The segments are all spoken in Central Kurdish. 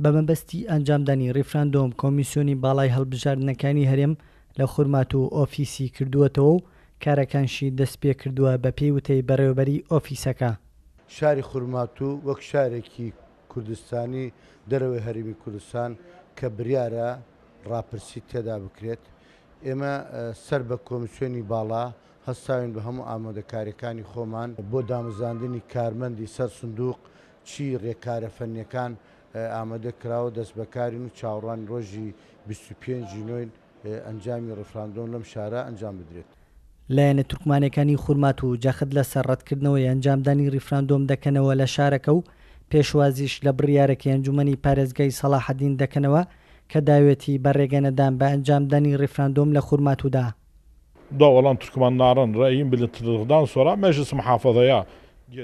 بە مەبەستی ئەنجامدانی ڕیفراندۆم کۆمیسیۆنی باڵای هەڵبژاردنەکانی هەرێم لە خورماتوو ئۆفیسی کردووەتەوە و کارەکانشی دەستپێکردووە بەپێی وتەی بەڕێوەبەری ئۆفیسەکە. شاری خورماتوو وەک شارێکی کوردستانی دەرەوەی هەرێمی کوردستان کە بریارە ڕاپرسی تێدا بکرێت، ئێمە سەر بە کۆمیسیۆنی باڵا هەستاوین بە هەموو ئامادەکاریەکانی خۆمان بۆ دامەزراندنی کارمەندی سەر سندوق چی رێکارە فەنیەکان ئامادە کراوە دەستبەکارین و چاوەڕوانی رۆژی 25 ی نۆین ئەنجامی ڕیفراندۆم لەم شارە ئەنجام بدرێت. لایەنە تورکمانەکانی خورماتوو جەخت لەسەر ڕەتکردنەوەی ئەنجامدانی ڕیفراندۆم دەکەنەوە لە شارەکە و پێشوازیش لە بڕیارەکەی ئەنجومەنی پارێزگای سەڵاحەدین دەکەنەوە کە داوێتی بە ڕێگەنەدان بە ئەنجامدانی ڕیفراندۆم لە خورماتوودا. دا olan Türkmenlerin reyin bildirdikten sonra meclis muhafazaya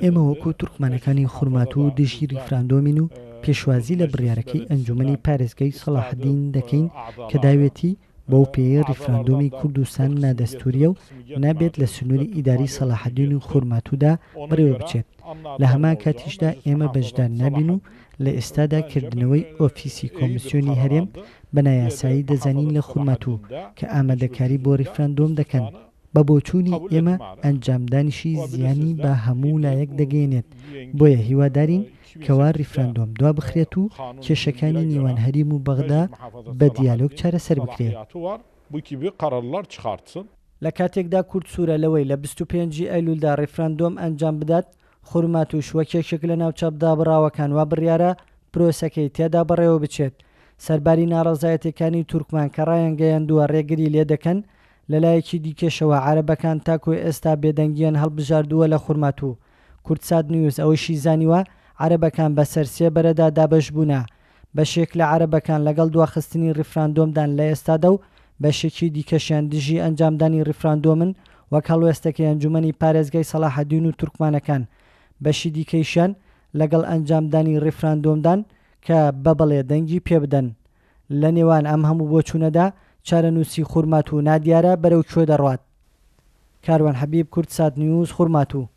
ئێمە وەکو تورکمانەکانی خورماتوو دژی ڕیفراندۆمین و پێشوازی لە بڕیارەکەی ئەنجومەنی پارێزگای سەڵاحەدین دەکەین کە داوێتی، بەو پێیەی ڕیفراندۆمی کوردستان نادەستوورییە و نابێت لە سنووری ئیداری سەڵاحەدین و خورماتوودا بەڕێوەبچێت، لە هەمان کاتیشدا ئێمە بەشدار نابین و لە ئێستادا کردنەوەی ئۆفیسی کۆمیسیۆنی هەرێم بە نایاسایی دەزانین لە خورماتوو کە ئامادەکاری بۆ ڕیفراندۆم دەکەن. بە بۆچوونی ئێمە ئەنجامدانیشی زیانی بە هەموو لایەک دەگەیەنێت، بۆیە هیوادارین کەوا ریفراندۆم دوابخرێت و کێشەکانی نێوان هەریم و بەغدا بە دیالۆگ چارەسەر بکرێ. لە کاتێکدا کورد سوورە لەوەی لە 25 ی ئەیلولدا ریفراندۆم ئەنجام بدات، خورماتووش وەک یەکێک لە ناوچە دابڕاوەکان وا بڕیارە پرۆسەکەی تێدا بەڕێوەبچێت، سەرباری ناڕەزایەتیەکانی تورکمان کە ڕایانگەیاندووە ڕێگری لێدەکەن، لەلایەکی دیکەشەوە عەرەبەکان تاکو ئێستا بێدەنگیان هەڵبژاردووە لە خورماتوو. کوردسات نیوز ئەوەیشی زانیوە، عەرەبەکان بەسەر سێ بەرەدا دابەشبوونە، بەشێک لە عەرەبەکان لەگەڵ دواخستنی ڕیفراندۆمدان لە ئێستادا و بەشێکی دیکەشیان دژی ئەنجامدانی ڕیفراندۆمن وەک هەڵوێستەکەی ئەنجومەنی پارێزگای سەڵاحەدین و تورکمانەکان، بەشی دیکەیشیان لەگەڵ ئەنجامدانی ڕیفراندۆمدان کە بە بەڵێ دەنگی پێبدەن. لە نێوان ئەم هەموو بۆچوونەدا چارەنووسی خورماتوو نادیارە بەرەو کوێ دەڕوات؟ کاروان حەبیب، کوردسات نیوز، خورماتوو.